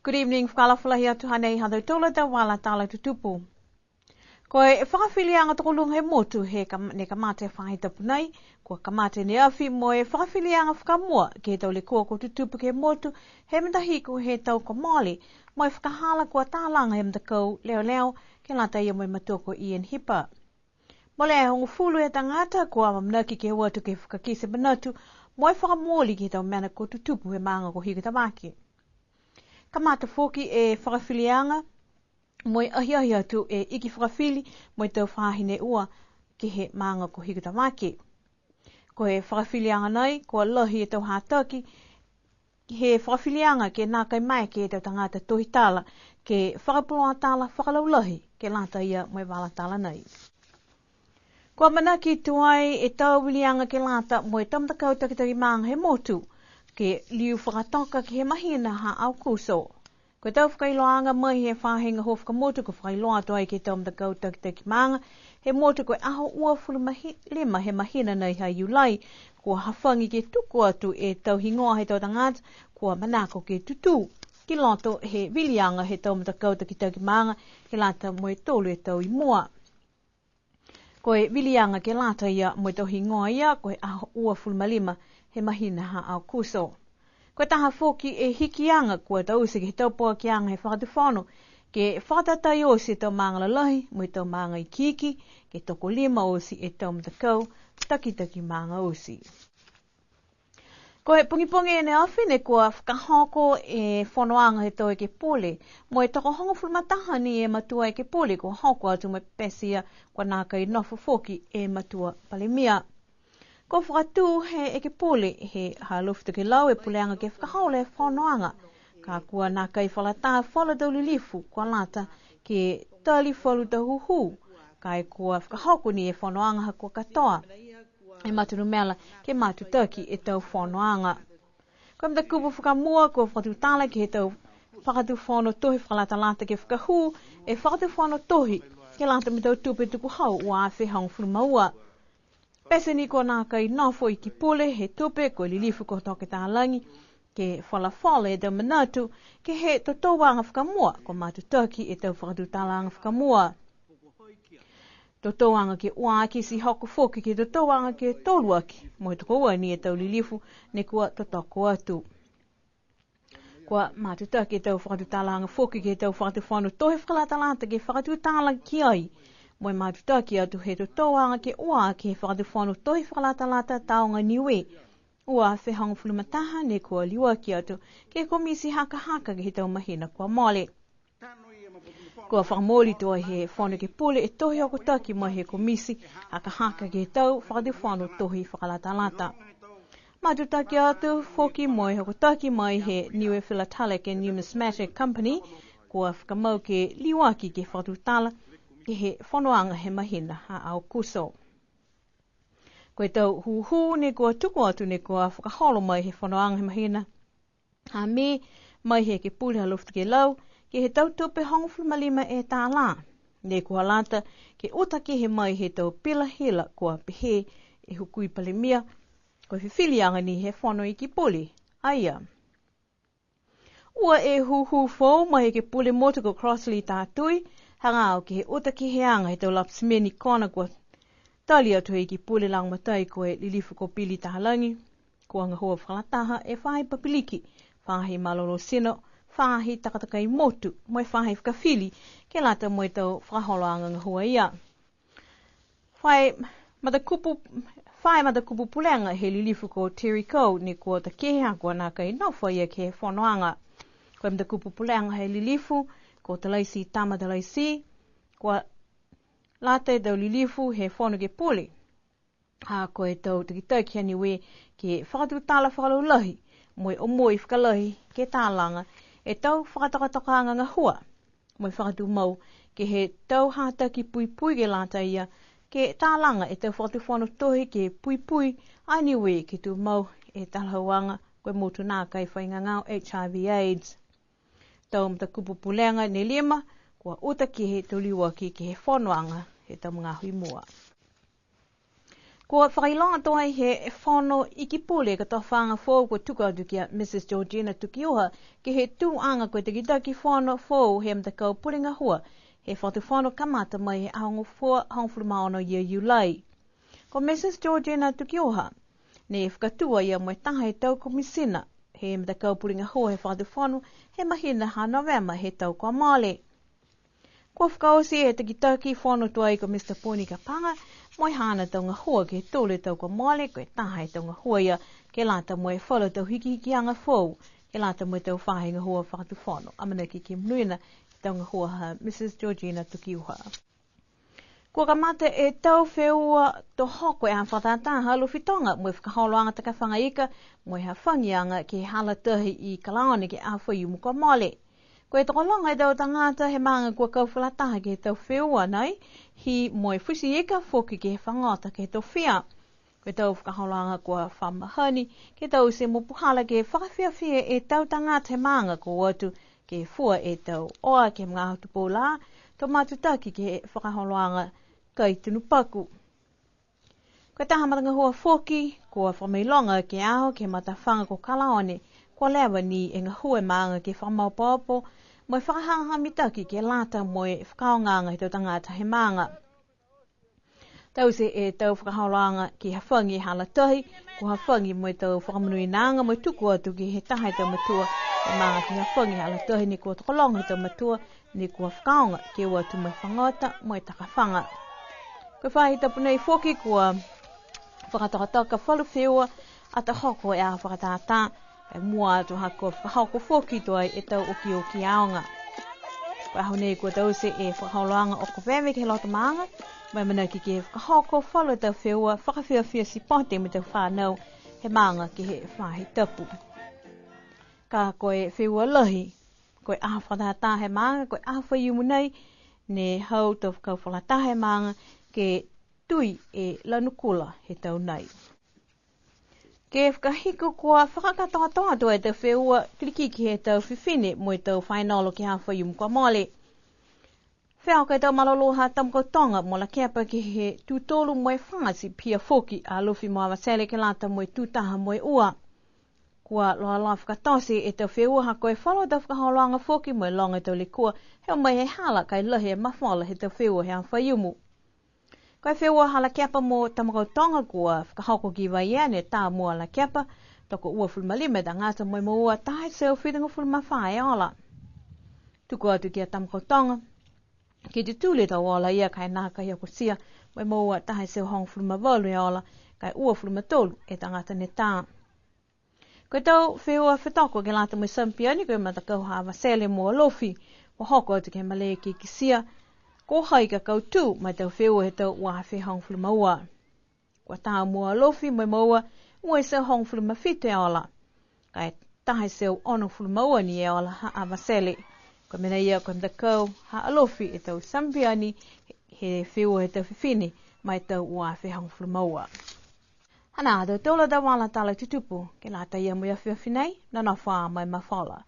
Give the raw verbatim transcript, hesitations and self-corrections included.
Good evening, fakaalofa lahi atu, hanei ha tautolu a tau vala tala tutupu. Ko e fakafiliaga tokoluga he motu he kam-, ne kamata he faahi tapu nei, kua kamata ne afi mo e fakafiliaga fakamua ke he tau lekua kua tutupu ke he motu he matahiku he tau kua mole, mo e fakahala kua talaga he matakau leoleo ke lata ia mo e matua ko Ian Hipa. Mole e hogofulu e tagata kua amanaki ke o atu ke fakakite manatu mo e fakamooli ke he tau mena kua tutupu he maaga ko Hikutavake. Kamata foki e fakafiliaga mo e ahiahi atu e iki fakafili mo e tau faahi ne ua ke he maaga ko Hikutavake. Ko e fakafiliaga nei, kua lahi e tau hataki he fakafiliaga ke nākai maeke e tau tagata tohi tala ke fakapuloa tala fakalaulahi ke lata ia mo e vala tala nei. Kua amanaki tuai e tau viliaga ke lata mo e tau matakau takitaki maaga he motu, ke liu fakatoka ke he mahina ha Aokuso. Ko e tau fakailoaaga mai he faahi gahua fakamotu kua fakailoa atu ai ke he tau matakau takitaki maaga he motu ko e aho uafulu ma lima he mahina nei ha Iulai, kua hafagi ke tuku atu e tau higoa he tau tagata kua manako ke tutū ki loto he viliaga he tau matakau takitaki maaga ke lata mo e tolu e tau i mua. Ko e viliaga ke lata ia mo e tau higoa ia, ko e aho uafulu ma lima he mahina ha Aokuso. Ko e taha foki e hikiaga kua taute ke he tau poakiaga he fakatufono, ke fakatatai oti e tau maaga lalahi mo e tau maaga ikiiki, ke tokolima oti e tau matakau takitaki maaga oti. Ko e pogipogi ne afi ne kua fakahoko e fonoaga he tau ekepule, mo e tokohogofulu ma taha ni e matua ekepule kua hoko atu mo e pete ia kua nākai nofo foki e matua palemia. Kua fakatū he ekepule he ha Alofi Tokelau e puleaga ke fakaholo e fonoaga, ka kua nākai fakalataha falu tau lilifu kua lata ke tali falu tau hūhū, ka e kua fakahoko ni e fonoaga ha kua katoa e matanumela ke matutaki e tau fonoaga. Ko e matakupu fakamua kua fakatutala ke he tau fakatufono tohi fakalatalata ke fakahū e fakatufono tohi ke lata mo e tau tupe tukuhau ua afe hogofulu ma ua. Pete ni kua nākai nofo Iki Pule he tupe ko e lilifu ko Toke Talagi, ke folafola e tau manatu ke he totouaga fakamua, kua matutaki e tau fakatutalaaga fakamua. Totouaga ke ua aki ti hoko foki ke he totouaga ke tolu aki, mo e tokoua ni e tau lilifu ne kua totoko atu. Kua matutaki e tau fakatutalaaga foki ke he tau fakatufono tohi fakalatalata ke fakatutala ki ai. Mo e matutaki atu he totouaga ke ua aki he fakatufono tohi fakalatalata Tāoga Niue ua afe hogofulu ma taha ne kua liuaki atu ke he komiti hakahaka ke he tau mahina kua mole. Kua fakamooli tuai he Fono Ekepule e tohi hokotaki mai he komiti hakahaka ke he tau fakatufono tohi fakalatalata. Matutaki atu foki mo e hokotaki mai he Niue Philatelic and Numismatic Company, kua fakamau ke liuaki ke fakatutala ke he fonoaga he mahina ha Aokuso. Ko e tau hūhū ne kua tuku atu ne kua fakaholo mai he fonoaga he mahina ha Me, mai he Ekepule ha Alofi Tokelau, ke he tau tupe hogofulu ma lima e tālā. Ne kua lata ke uta kehe mai he tau pila hila kua pehē e Hukui Palemia, ko e fifiliaga ni he Fono Iki Pule a ia. Ua e hūhū foou mai he Ekepule Motu ko Crossley Tatui, hagaao ke he uta keheaga he tau lapa simeni kona kua tali atu he Iki Pule lagomatai ko e Lilifu ko Pili Talagi, kua gahua fakalataha e faahi papiliki, faahi malolō tino, faahi takatakai motu, mo e faahi fakafili, ke lata mo e tau fakaholoaga gahua ia. Fai matakupu, fai matakupu pulega he Lilifu ko Terry Coe ne kua takehe ha kua nākai nofo a ia ke he fonoaga. Ko e matakupu pulega he Lilifu ko Talaititama Talaiti, kua lata e tau lilifu he Fono Ekepule, ha ko e tau takitaki ha Niue ke fakatutala fakalaulahi, mo e omoi fakalahi ke talaga e tau fakatokatokaaga gahua, mo e fakatumau ke he tau hataki puipui ke lata ia ke talaga e tau fakatufono tohi ke puipui a Niue ke tumau e talahauaga ko e motu nākai fai gagao H I V AIDS. Tau matakupu pulega ne lima, kua uta kehe to liuaki ke he fonoaga he tau magaaho i mua. Kua fakailoa atu ai he fono iki pule e kotofaaga foou kua tuku atu ki a Mrs Georgina Tukiuha, ke he tuaga ko e takitaki fono foou he matakau pule gahua he fakatufono kamata mai he aho gofua hogofulu ma ono ia Iulai. Ko Mrs Georgina Tukiuha, ne fakatū a ia mo e taha he tau komisina he matakau pule gahua he fakatufono he mahina ha Novema he tau kua mole. Kua fakaoti e takitaki fono tuai ko Mr Poni Kapaga, mo e haana tau gahua ke he tolu e tau kua mole, ko e taha e tau gahua ia ke lata mo e falu tau hikihikiaga foou ke lata mo e tau faahi gahua fakatufono. Amanaki ke monuina e tau gahua ha Mrs Georgina Tukiuha. Kua kamata e tau feua to hoko e aho fakatātā ha Alofi Toga mo e fakaholoaga takafaga ika mo e hafagiaga ke he hala tahi i Kalaone ke he aho Faiumu kua mole. Ko e tokologa e tau tagata he maaga kua kau fakalataha ke he tau feua nei, hi mo e futi ika foki ke he fagota ke he tofia. Ko e tau fakaholoaga kua fa mahani ke taute mo puhala ke fakafiafia e tau tagata he maaga kua o atu ke fua e tau oa ke he magaaho tupou lā, to matutaki ke he fakaholoaga kai tunu paku. Ko e taha matagahua foki kua fakamailoga ke he aho ke he matafaga ko Kalaone, kua leva ni e gahua e maaga ke fakamaopoopo mo e fakahagahaga mitaki ke lata mo e fakaaogaaga he tau tagata he maaga. Taute e tau fakaholoaga ke hafagi e hala tahi, kua hafagi mo e tau fakamonuinaaga mo e tuku atu ke he taha he tau matua he maaga ke hafagi e hala tahi ne kua tokologa he tau matua ne kua fakaaoga ke o atu mo e fagota mo e takafaga. Ko e faahi tapu nei foki kua fakatokatoka falu feua ato hoko e aho fakatātā, ka e mua atu ha kua fakahoko foki tuai e tau okioki aoga. Ko e aho nei kua taute e fakaholoaga oko veve ke he loto maaga, mo e amanaki ke fakahoko falu a tau feua fakafiafia sipote mo e tau fanau he maaga ke he faahi tapu. Ka ko e feua lahi, ko e aho fakatātā he maaga, ko e aho Faiumu nei, ne hau tau fakau fakalataha he maaga ke tui e lanu kula he tau nei. Ke fakahiku kua fakakatoatoa atu e tau feua kilikiki he tau fifine mo e tau fainolo ke he aho Faiumu kua mole. Fehoko e tau malolō ha Tamakautoga mo Lakepa ke he tū tolu mo e fā ti pihia foki a Alofi mo Avatele ke lata mo e tū taha mo e ua. Kua loaloa fakatote e tau feua ha ko e falu tau fakaholoaga foki mo e loga e tau lekua, he o mai he hala ka e lahi e mafola he tau feua he aho Faiumu. Ko e feua ha Lakepa mo Tamakautoga kua fakahoko ki Vaiea ne tā mua a Lakepa, tokouafulu ma lima e tagata mo e moua taha e teau fitugofulu ma fā e ola. Tuku atu ki a Tamakautoga, ke tutuli e tau ola ia ka e nākai hokotia, mo e moua taha e teau hogofulu ma valu e ola, ka e uafulu ma tolu e tagata ne tā. Ko e tau feua fetoko ke lata mo e samipioni ko e matakau ha Avatele mo Alofi, kua hoko atu ke he malē ke kitia ko hai ka kautū ma e tau feua he tau ua afe hogofulu ma ua. Kua tā mua a Alofi mo e moua ua e teau hogofulu ma fitu e ola, ka e taha e teau onogofulu ma ua ni e ola ha Avatele. Ko e mena ia ko e matakau ha Alofi e tau samipioni he feua he tau fifine ma e tau ua afe hogofulu ma ua. Hanā ha tautolu a tau vala tala tutupu ke lata ia mo e afiafi nei, nonofo ā mo e mafola.